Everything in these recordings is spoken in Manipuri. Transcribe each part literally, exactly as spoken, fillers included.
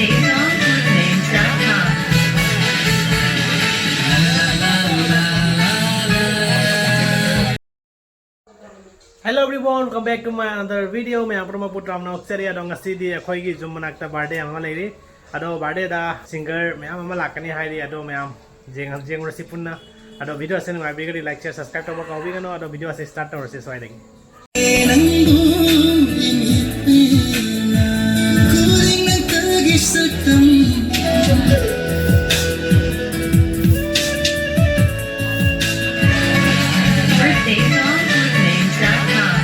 Hello everyone, welcome back to my another video. ꯃꯌꯥꯝ ꯄꯨꯝꯅꯃꯛꯄꯨ ꯇꯔꯥꯝꯅ ꯑꯣꯛꯆꯔꯤ꯫ ꯑꯗꯣ ꯉꯁꯤꯗꯤ ꯑꯩꯈꯣꯏꯒꯤ ꯌꯨꯝ ꯃꯅꯥꯛꯇ ꯕꯥꯔꯗꯦ ꯑꯃ ꯂꯩꯔꯤ꯫ ꯑꯗꯣ ꯕꯥꯔꯗꯦꯗ ꯁꯤꯡꯒꯔ ꯃꯌꯥꯝ ꯑꯃ ꯂꯥꯛꯀꯅꯤ ꯍꯥꯏꯔꯤ꯫ ꯑꯗꯣ ꯃꯌꯥꯝ ꯌꯦꯡ-, ꯌꯦꯡꯉꯨꯔꯁꯤ ꯄꯨꯟꯅ꯫ ꯑꯗꯣ ꯚꯤꯗꯤꯑꯣ ꯑꯁꯤ ꯅꯨꯡꯉꯥꯏꯕꯤꯔꯒꯗꯤ ꯂꯥꯏꯛ, ꯁꯤꯌꯔ, ꯁꯕꯁꯀ꯭ꯔꯥꯏꯕ ꯇꯧꯕ ꯀꯥꯎꯕꯤꯒꯅꯨ꯫ ꯑꯗꯣ ꯚꯤꯗꯤꯑꯣ ꯑꯁꯤ ꯁ꯭ꯇꯥꯔꯠ ꯇꯧꯔꯁꯤ ꯁ꯭ꯋꯥꯏꯗꯒꯤ꯫ Birthday song with names dot com.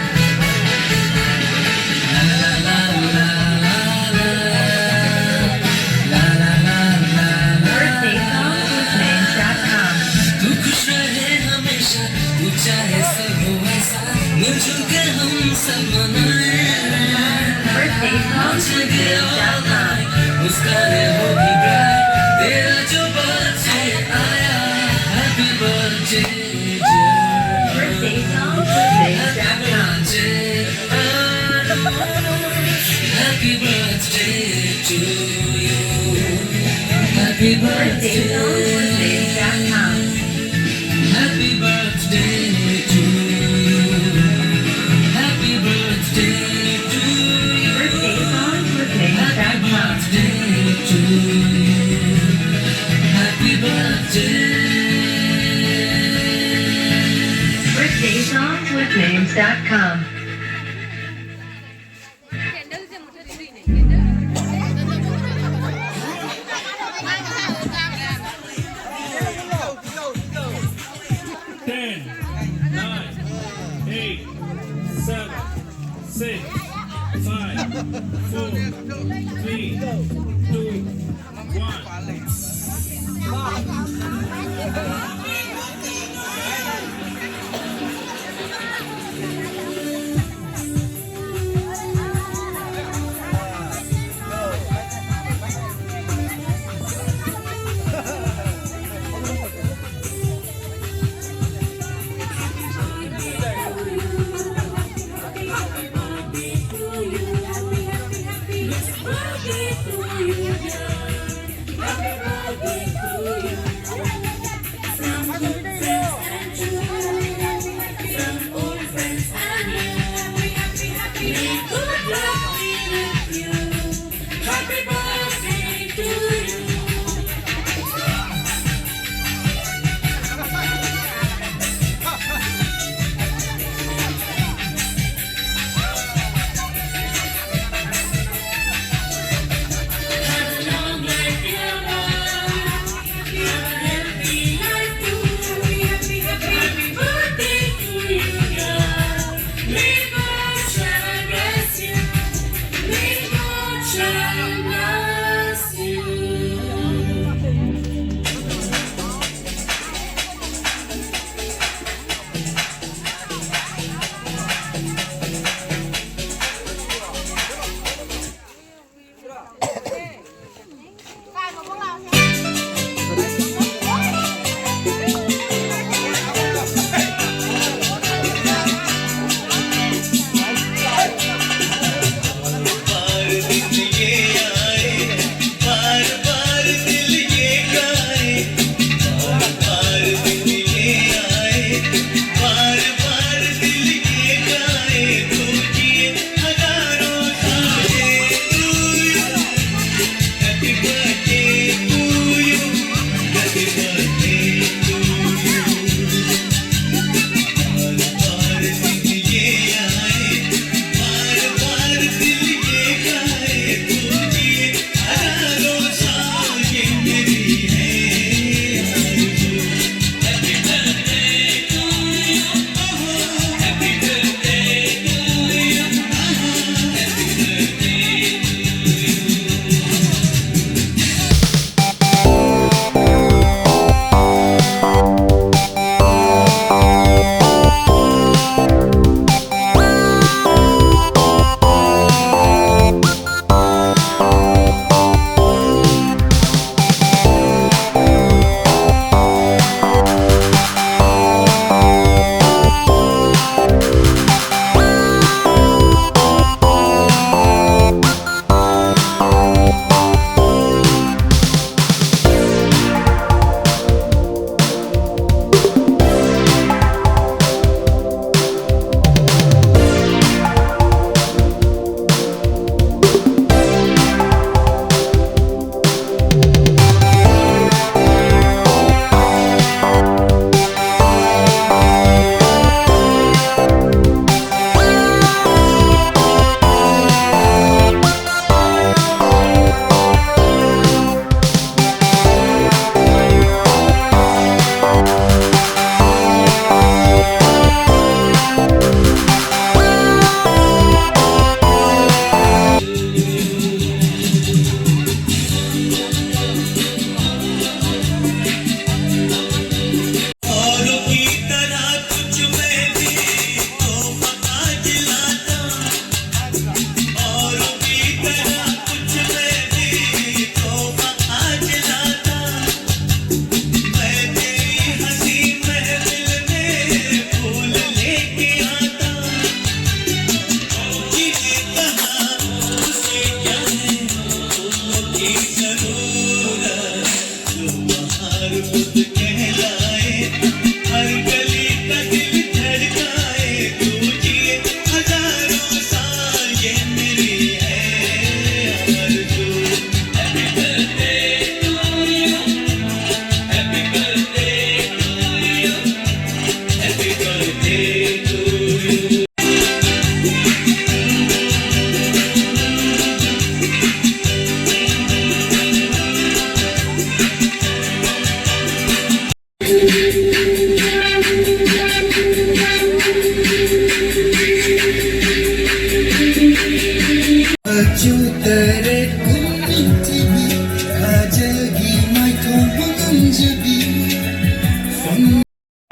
Birthday song with names dot com. तू खुश रहे हमेशा, तू चाहे सब हो ऐसा, मिलजुल कर हम सब मनाए। Birthday song with names dot com. मुस्कान होगी bright, तेरा जो birthday आया, happy birthday to you. Birthday song with names dot com. Happy birthday to you. Happy birthday. Birthday song with names dot com. Happy birthday to you. Happy birthday to you. Birthday song with names dot com. Happy birthday to you. Happy birthday. Birthday song with names dot com.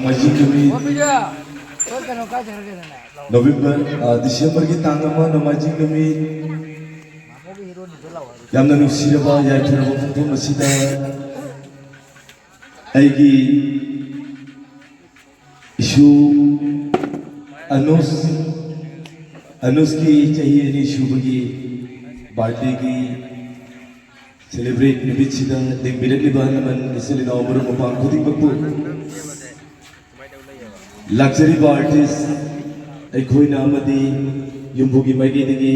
ꯃꯥꯏꯖꯤꯡ ꯅꯨꯃꯤꯠ, ꯅꯣꯕꯦꯝꯕꯔ, ꯑ, ꯗꯤꯁꯦꯝꯕꯔꯒꯤ ꯇꯥꯡ ꯑꯃ ꯅꯣꯡꯃꯥꯏꯖꯤꯡ ꯅꯨꯃꯤꯠ꯫ ꯌꯥꯝꯅ ꯅꯨꯡꯁꯤꯔꯕ ꯌꯥꯏꯐꯔꯕ ꯃꯐꯝ ꯑꯁꯤꯗ ꯑꯩꯒꯤ ꯏꯁꯨ ꯑꯅꯨꯁ, ꯑꯅꯨꯁꯀꯤ ꯆꯍꯤ ꯑꯅꯤ ꯁꯨꯕꯒꯤ ꯕꯥꯔꯗꯦꯒꯤ ꯁꯦꯂꯦꯕ꯭ꯔꯦꯠ ꯅꯨꯃꯤꯠꯁꯤꯗ ꯂꯦꯡꯕꯤꯔꯛꯂꯤꯕ ꯑꯍꯜ ꯂꯃꯟ, ꯏꯆꯤꯜ ꯏꯅꯥꯎ, ꯃꯔꯨꯞ ꯃꯄꯥꯡ ꯈꯨꯗꯤꯡꯃꯛꯄꯨ ꯂꯥꯛꯆꯔꯤꯕ ꯑꯥꯔꯇꯤꯁ ꯑꯩꯈꯣꯏꯅ ꯑꯃꯗꯤ ꯌꯨꯝꯕꯨꯒꯤ ꯃꯥꯏꯀꯩꯗꯒꯤ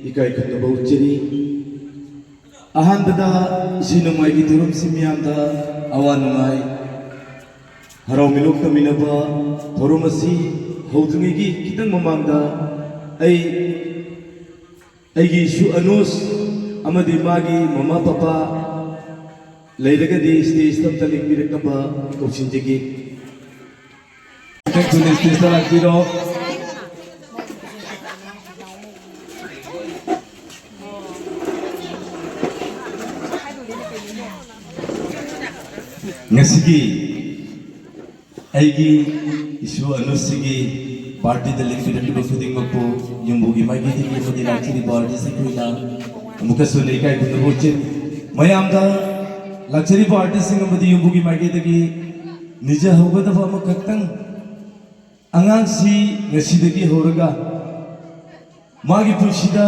ꯏꯀꯥꯏ ꯈꯨꯝꯅꯕ ꯎꯠꯆꯔꯤ꯫ ꯑꯍꯥꯟꯕꯗ ꯏꯁꯩ ꯅꯣꯡꯃꯥꯏꯒꯤ ꯊꯧꯔꯝꯁꯤ ꯃꯤꯌꯥꯝꯗ ꯑꯋꯥ ꯅꯨꯡꯉꯥꯏ, ꯍꯔꯥꯎ ꯃꯤꯅꯣꯛ ꯇꯝꯃꯤꯟꯅꯕ ꯊꯧꯔꯝ ꯑꯁꯤ ꯍꯧꯗ꯭ꯔꯤꯉꯩꯒꯤ ꯈꯤꯇꯪ ꯃꯃꯥꯡꯗ ꯑꯩ ꯑꯩꯒꯤ ꯏꯁꯨ ꯑꯅꯨꯁ ꯑꯃꯗꯤ ꯃꯥꯒꯤ ꯃꯃꯥ ꯄꯄꯥ ꯂꯩꯔꯒꯗꯤ ꯁ꯭ꯇꯦꯖꯇ ꯑꯝꯇ ꯂꯦꯡꯕꯤꯔꯛꯅꯕ ꯀꯧꯁꯤꯟꯖꯒꯦ꯫ ꯈꯤꯇꯪ ꯊꯨꯅ ꯁ꯭ꯇꯦꯖꯇ ꯂꯥꯛꯄꯤꯔꯣ꯫ ꯉꯁꯤꯒꯤ ꯑꯩꯒꯤ ꯏꯁꯨ ꯑꯅꯨꯁꯁꯤꯒꯤ ꯕꯥꯔꯗꯦꯗ ꯂꯦꯡꯕꯤꯔꯛꯂꯤꯕ ꯈꯨꯗꯤꯡꯃꯛꯄꯨ ꯌꯨꯝꯕꯨꯒꯤ ꯃꯥꯏꯀꯩꯗꯒꯤ ꯑꯃꯗꯤ ꯂꯥꯛꯆꯔꯤꯕ ꯑꯥꯔꯇꯤꯁꯁꯤꯡ ꯑꯩꯈꯣꯏꯅ ꯑꯃꯨꯛꯀꯁꯨ ꯍꯟꯅ ꯏꯀꯥꯏ ꯈꯨꯝꯅꯕ ꯎꯠꯆꯔꯤ꯫ ꯃꯌꯥꯝꯗ ꯂꯥꯛꯆꯔꯤꯕ ꯑꯥꯔꯇꯤꯁꯁꯤꯡ ꯑꯃꯗꯤ ꯌꯨꯝꯕꯨꯒꯤ ꯃꯥꯏꯀꯩꯗꯒꯤ ꯅꯤꯖꯍꯧꯒꯗꯕ ꯑꯃꯈꯛꯇꯪ, ꯑꯉꯥꯡꯁꯤ ꯉꯁꯤꯗꯒꯤ ꯍꯧꯔꯒ ꯃꯥꯒꯤ ꯄꯨꯟꯁꯤꯗ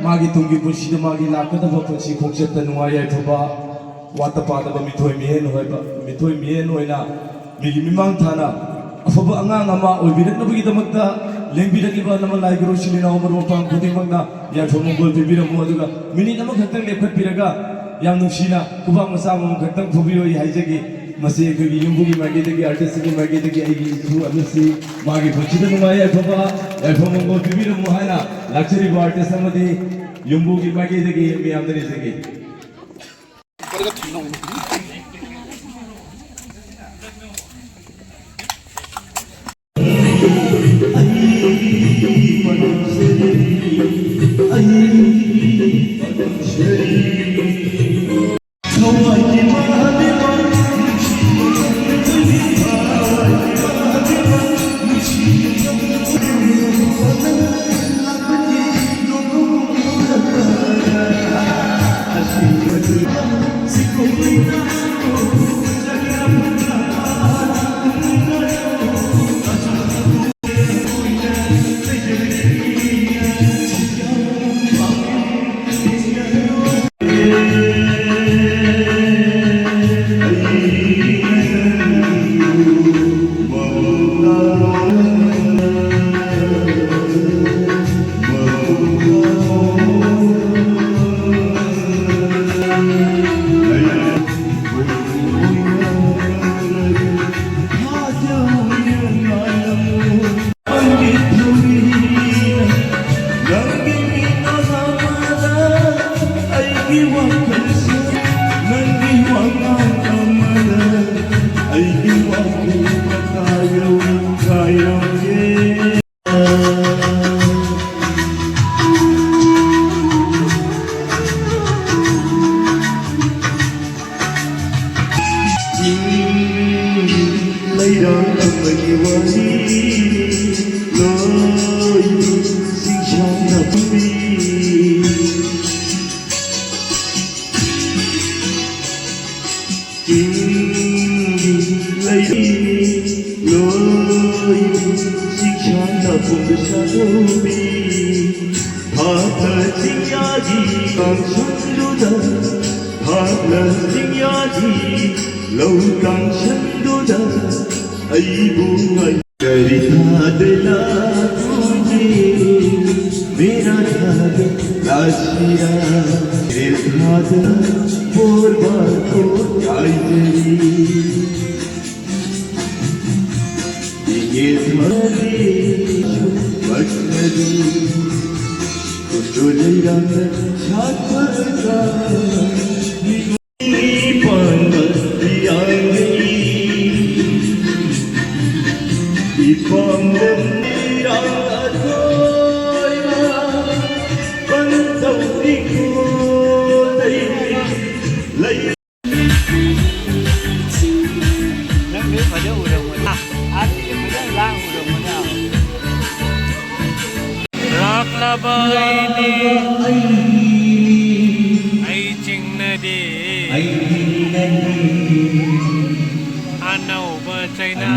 ꯃꯥꯒꯤ ꯇꯨꯡꯒꯤ ꯄꯨꯟꯁꯤꯗ, ꯃꯥꯒꯤ ꯂꯥꯛꯀꯗꯕ ꯄꯨꯟꯁꯤ ꯈꯣꯡꯆꯠꯇ ꯅꯨꯡꯉꯥꯏ ꯌꯥꯏꯐꯕ, ꯋꯥꯠꯇ ꯄꯥꯗꯕ ꯃꯤꯊꯣꯏ ꯃꯤꯍꯦꯟ ꯑꯣꯏꯕ, ꯃꯤꯊꯣꯏ ꯃꯤꯍꯦꯟ ꯑꯣꯏꯅ ꯃꯤꯒꯤ ꯃꯤꯃꯥꯡ ꯊꯥꯅ ꯑꯐꯕ ꯑꯉꯥꯡ ꯑꯃ ꯑꯣꯏꯕꯤꯔꯛꯅꯕꯒꯤꯗꯃꯛꯇ ꯂꯦꯡꯕꯤꯔꯛꯂꯤꯕ ꯅꯃ ꯂꯥꯏ ꯒꯨꯔꯨ ꯏꯆꯤꯜ ꯏꯅꯥꯎ ꯃꯔꯨꯞ ꯃꯄꯥꯡ ꯈꯨꯗꯤꯡꯃꯛꯅ ꯌꯥꯏꯐ ꯃꯪꯒꯣꯜ ꯄꯤꯕꯤꯔꯝꯃꯨ꯫ ꯑꯗꯨꯒ ꯃꯤꯅꯤꯠ ꯑꯃꯈꯛꯇꯪ ꯂꯦꯞꯈꯠꯄꯤꯔꯒ ꯌꯥꯝ ꯅꯨꯡꯁꯤꯅ ꯈꯨꯕꯥꯛ ꯃꯆꯥ ꯑꯃꯃꯝꯈꯛꯇꯪ ꯐꯨꯕꯤꯌꯨ ꯑꯩ ꯍꯥꯏꯖꯒꯦ꯫ ꯃꯁꯤ ꯑꯩꯈꯣꯏꯒꯤ ꯌꯨꯝꯕꯨꯒꯤ ꯃꯥꯏꯀꯩꯗꯒꯤ, ꯑꯥꯔꯇꯤꯁꯁꯤꯡꯒꯤ ꯃꯥꯏꯀꯩꯗꯒꯤ ꯑꯩꯒꯤ ꯏꯁꯨ ꯑꯃꯁꯤ ꯃꯥꯒꯤ ꯄꯨꯟꯁꯤꯗ ꯅꯨꯡꯉꯥꯏ ꯌꯥꯏꯐꯕ, ꯌꯥꯏꯐ ꯃꯪꯒꯣꯜ ꯄꯤꯕꯤꯔꯝꯃꯨ ꯍꯥꯏꯅ ꯂꯥꯛꯆꯔꯤꯕ ꯑꯥꯔꯇꯤꯁ ꯑꯃꯗꯤ ꯌꯨꯝꯕꯨꯒꯤ ꯃꯥꯏꯀꯩꯗꯒꯤ ꯃꯤꯌꯥꯝꯗ ꯅꯤꯖꯒꯦ꯫ ꯆꯤꯡ ꯂꯩꯔꯥꯡ ꯑꯃꯒꯤ ꯋꯥꯔꯤ ꯂꯣꯏ ꯆꯤꯡꯁꯥꯡꯅ ꯐꯝꯃꯤ꯫ ꯆꯤꯡꯒꯤ ꯂꯩꯔꯤ ꯂꯣꯏ ꯆꯤꯡꯁꯥꯡꯅ ꯐꯝꯕ ꯁꯥꯗꯧꯔꯤ꯫ ꯍꯥꯠꯂ ꯆꯤꯡꯌꯥꯒꯤ ꯀꯥꯡꯁꯪꯗꯨꯗ, ꯍꯥꯠꯂ ꯆꯤꯡꯌꯥꯒꯤ ꯂꯧ ꯀꯥꯡꯁꯪꯗꯨꯗ ꯑꯩꯕꯨ ꯉꯥꯏ꯫ ꯀꯔꯤ ꯊꯥꯗ ꯂꯥꯛꯈꯤꯒꯦ? ꯃꯦꯔꯥ ꯊꯥꯗ ꯂꯥꯛꯁꯤꯔꯥ? ꯏꯔꯦꯜ ꯊꯥꯗ ꯕꯣꯔ ꯕꯥꯇꯣꯟ ꯀꯥꯏꯖꯔꯤ꯫ ꯏꯉꯦꯜ ꯊꯥꯗ ꯄꯛꯅꯕꯤ ꯈꯣꯡꯖꯣꯜ ꯂꯩꯔꯥꯡꯅ ꯁꯥꯠꯄꯒ ꯄꯥꯟꯕ ꯐꯤꯌꯥꯡꯒꯩ, ꯏꯄꯥꯝꯗ ꯏꯔꯥꯡ ꯑꯊꯣꯏꯕ ꯄꯟ ꯇꯧꯔꯤꯀꯣ ꯂꯩ, ꯂꯩ꯫ ꯅꯪꯗꯤ ꯐꯖ ꯎꯔꯝꯃꯣꯏ꯫ ꯑꯥ, ꯑꯥꯗꯗꯤ ꯐꯖꯅ ꯂꯥꯡ ꯎꯔꯝꯃꯣꯏꯅꯦ꯫ ꯂꯥꯛꯂꯕ ꯑꯩꯗꯤ ꯑꯩ ꯆꯤꯡꯅꯗꯦ꯫ ꯑꯅꯧꯕ ꯆꯩꯅꯥ꯫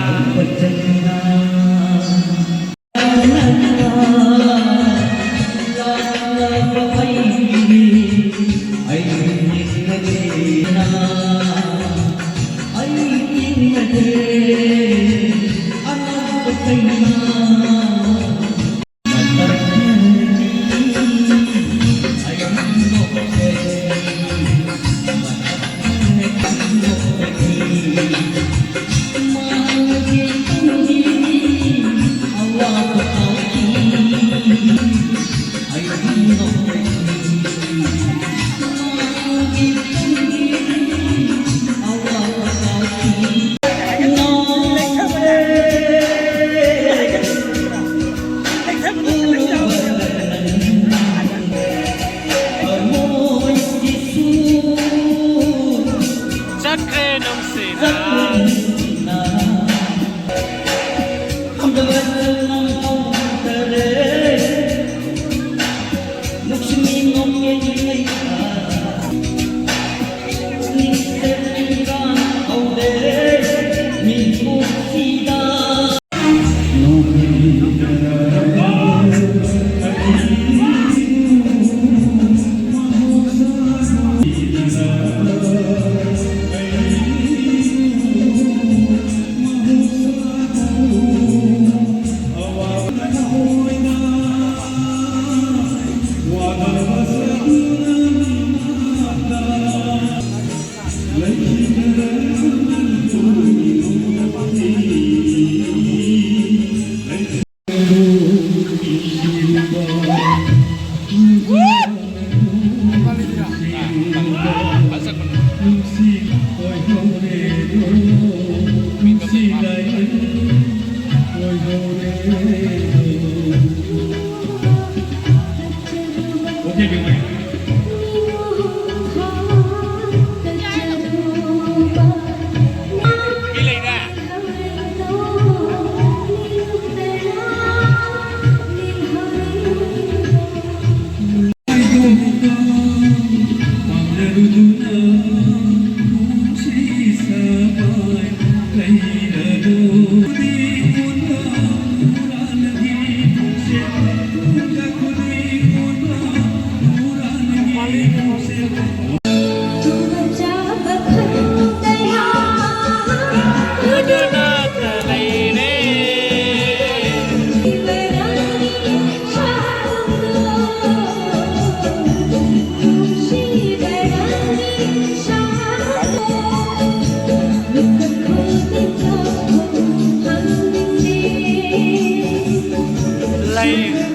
ꯂꯩ꯫